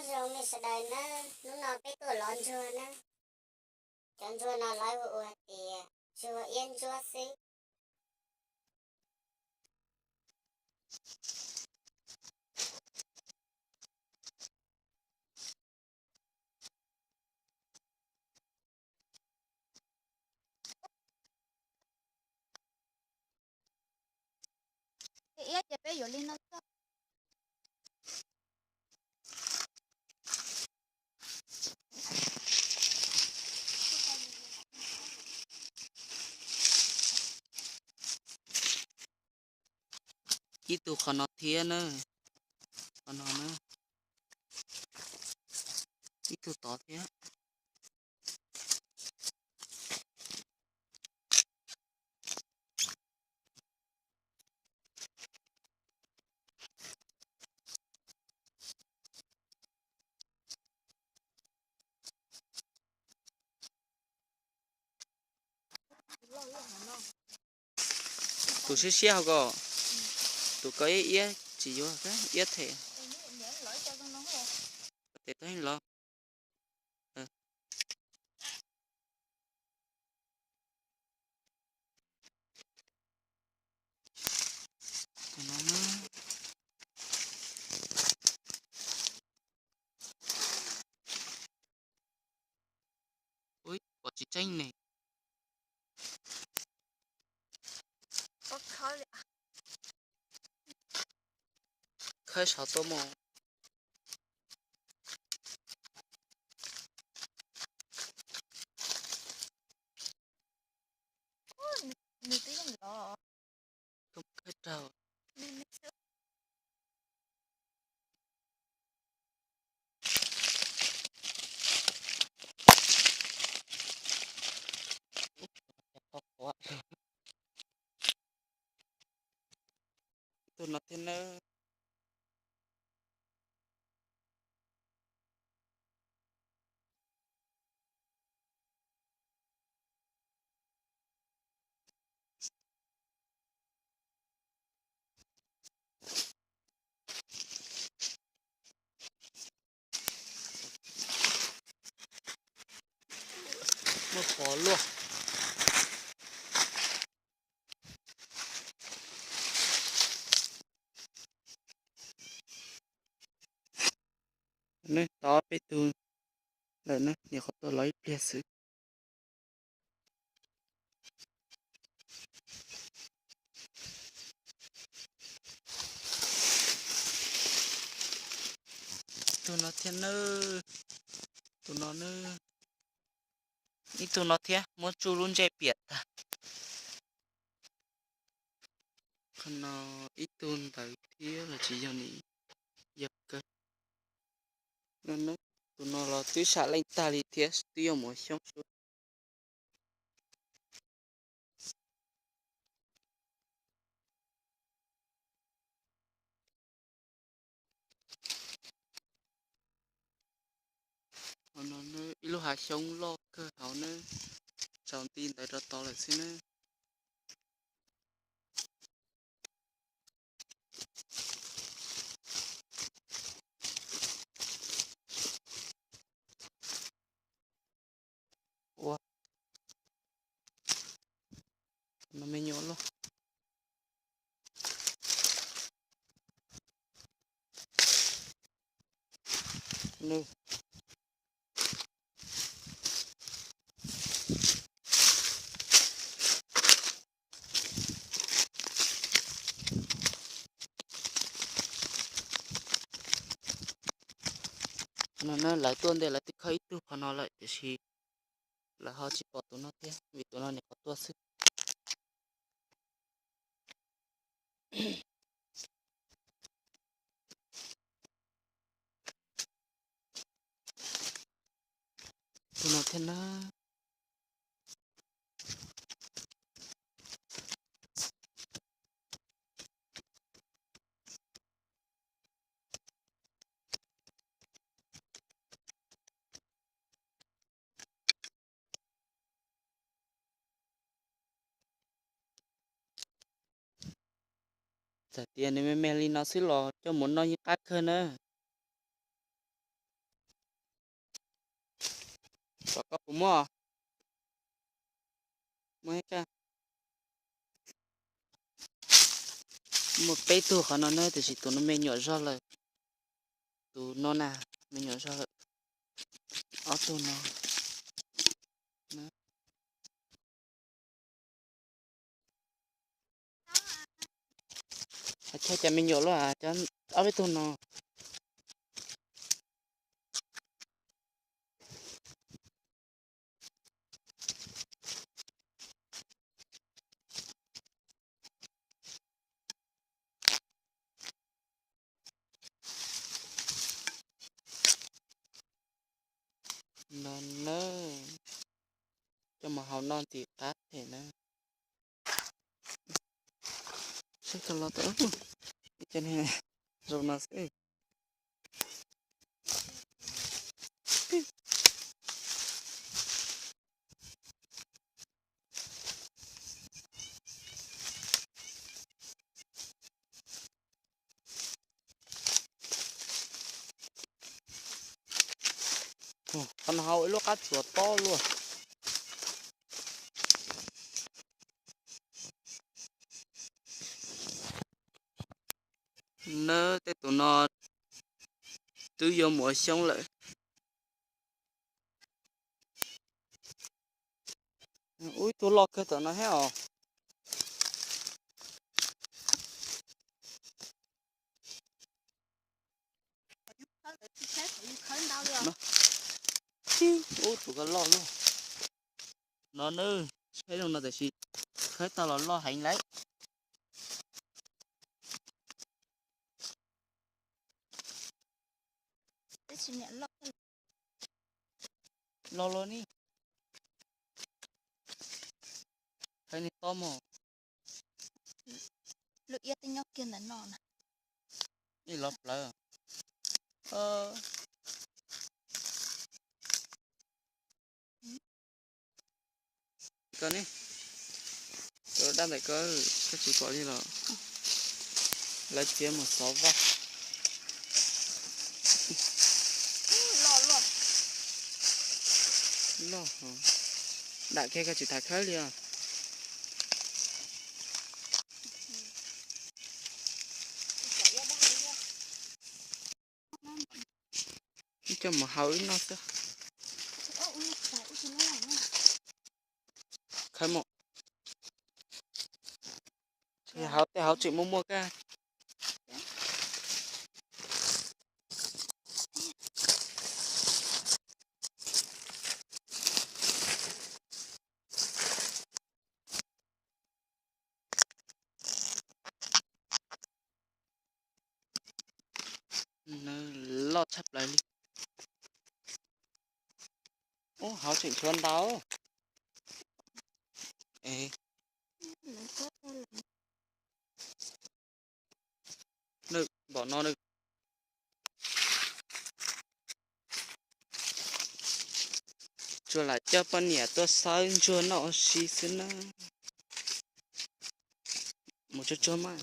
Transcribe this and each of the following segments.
Nyob zoo nej sawv daws nawb, hnub no peb tuaj lov ntsuag nawb. Cov ntsuag no lawv hu ua hais tias ntsuag iab ntsuab xwb. Iab ces peb yuav li no xwb. Ib tug qhov no thiab na, qhov no na, ib tug tod thiab. Tus siab siab hauv ko, tus ko iab iab tsis yuav, iab them. Tes tau heej los. Ui, pom tsis tseeb ne. Khawb saum tuaj mus. Nws twb yeej los. Koj mus khawb rau. Tus no thiab nawb. Muaj phom luaj. Neb tau peb tug lawm na, nyuam qhuav tuaj los ib pliag xwb. Tus no thiab nawb, tus no nawb, ib tug no thiab muab tsuj lub ntsej piam tag. Qhov no ib tug ntawd thiab los tsis yog ni, yog kawg. Tus no los twb sam leej tag li thiab twb yuav mus xyoob suab. Hauv no ib lub hav xyoob loj kawg hauv na, tsaus nti ntawd rau tod lawm xwb na. Ua, no me nyuam loj. No na, lawv tuaj ntej lawv twb khawb ib tug qhov no lawm tiam sis lawv ho tsis pom tus no thiab vim tus no nyuam qhuav tuaj xwb. Tus no thiab na. Txawm tias nws me me li no xwb los coj mus noj yeej qab kawg na. Kom koj puas muaj? Muaj ib kab. Muaj peb tug qhov no na, tiam sis tus no me nyuam zog lawm. Tus no na, me nyuam zog lawm. Ob tug no. Hais chaw cas me nyuam luaj, cov ob peb tug no. No na, coj mus hau noj ntim qab thiab na. Saib tau los tau, ib co zoo no xwb. Qhov no hau ib lub qab tsuas tob luaj. Nawb, tej tus no twb yuav mus ua xyoob lawm. Ub, ib tug loj kawg tom no thiab os. Ub, tus ko loj luaj. No nawb, saib zoo no tiam sis khawb tau los loj heev lawm. Loj luaj ni. Khawb niag tob mog. Lub iab twb nyob kiag ntawm no na. Ib los plawv. Koj ne, koj dab ntawm koj, koj tsis pom li los? Lawv txiav mus xov vaj. Loj, dam kiag koj tsis tas khawb li os. Coj mus hau wb noj xwb. Khawb mus. Hauv tej hauv tseem muaj muaj kab. Loj tshaj plaws li. Ub, hauv tseem tshuav ntau. Npom no, tsuas lam coj poj niam tuaj xawb ntsuag noj ua si xwb na. Mus tsuag tsuag mas.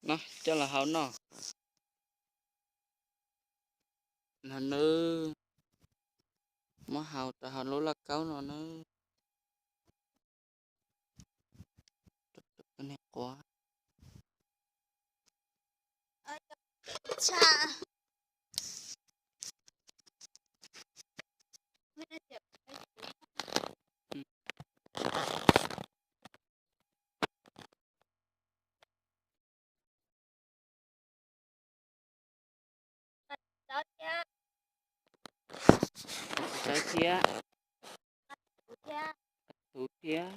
No coj los hau noj. No nawb, muab hau rau hauv lub lauj kaub no nawb. Niag quav. Sawv thiab. Tus thiab.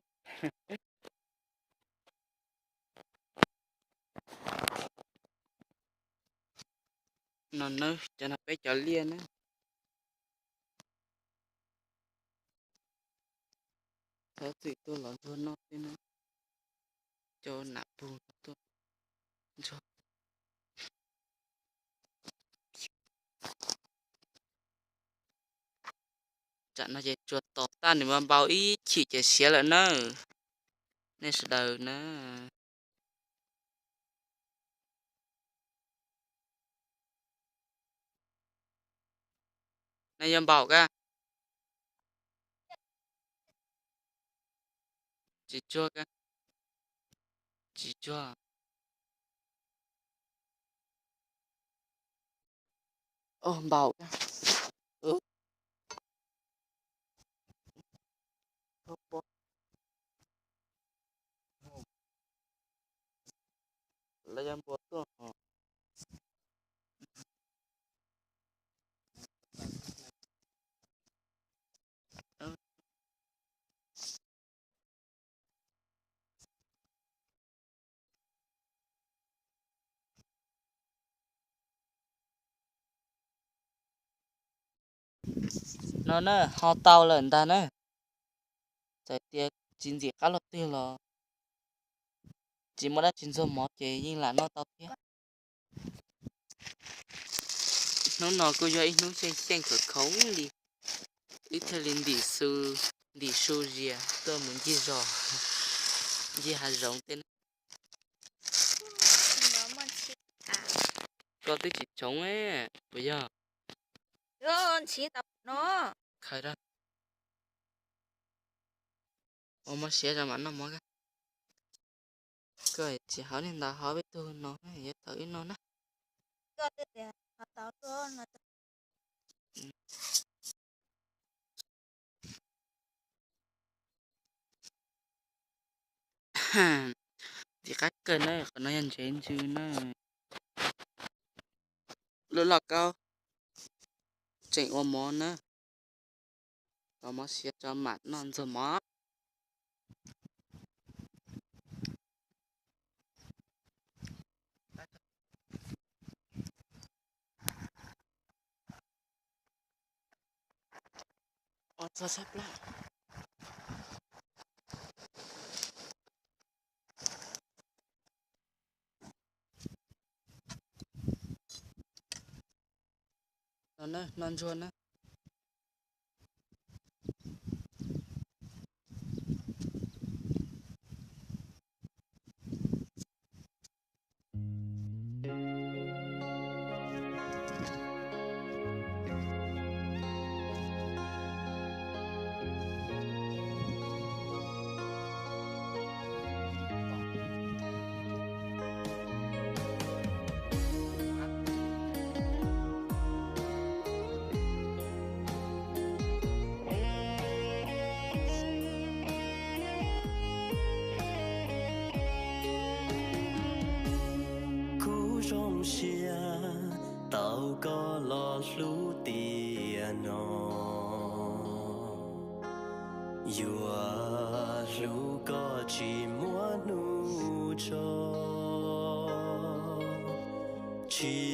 No nawb, cov no peb cov liaj na. Thov txim tuaj los ntsuag noj xwb na. Cov nam pug tuaj ntsuag. Tsam no ces tsuas tom tag nws mas npau ib chim ces siav lawm na. Nej sawv daws na, No yog npaum ka? Tsis tsuag ka? Tsis tsuag. Npaum ka? Lawv cov npua tuaj ho. No na, ho tau lawm ntag na. Txawm tias tsis ntxim qab luaj twg los tsis muaj dab tsi ntxuag mov ces yeej lam noj tau thiab. Hnub no kuj yog ib hnub xyeej xyeej khov khoov li, wb thiaj li ntim su, ntim su zias tuaj mus ncig zos, ncig hav zoov tej na. Koj twb tsis tshoob puas yog? Khaws rau. Ua mov siav rau mam noj mov. Koj tsis haus li ntawd, haus peb tug no yuav thaum wb noj na. Ntxim qab kawg na, qhov no yog ntsev ntsws na. Lub lauj kaub tseem ua mov na. Tos mov siav tso mam noj ntxuag mov. Ua txog sab plab. No na, noj ntsuag na. Kuv zoo siab tau koj los hlub tiam no, yuav hlub koj tsis muaj hnub tso. Tsis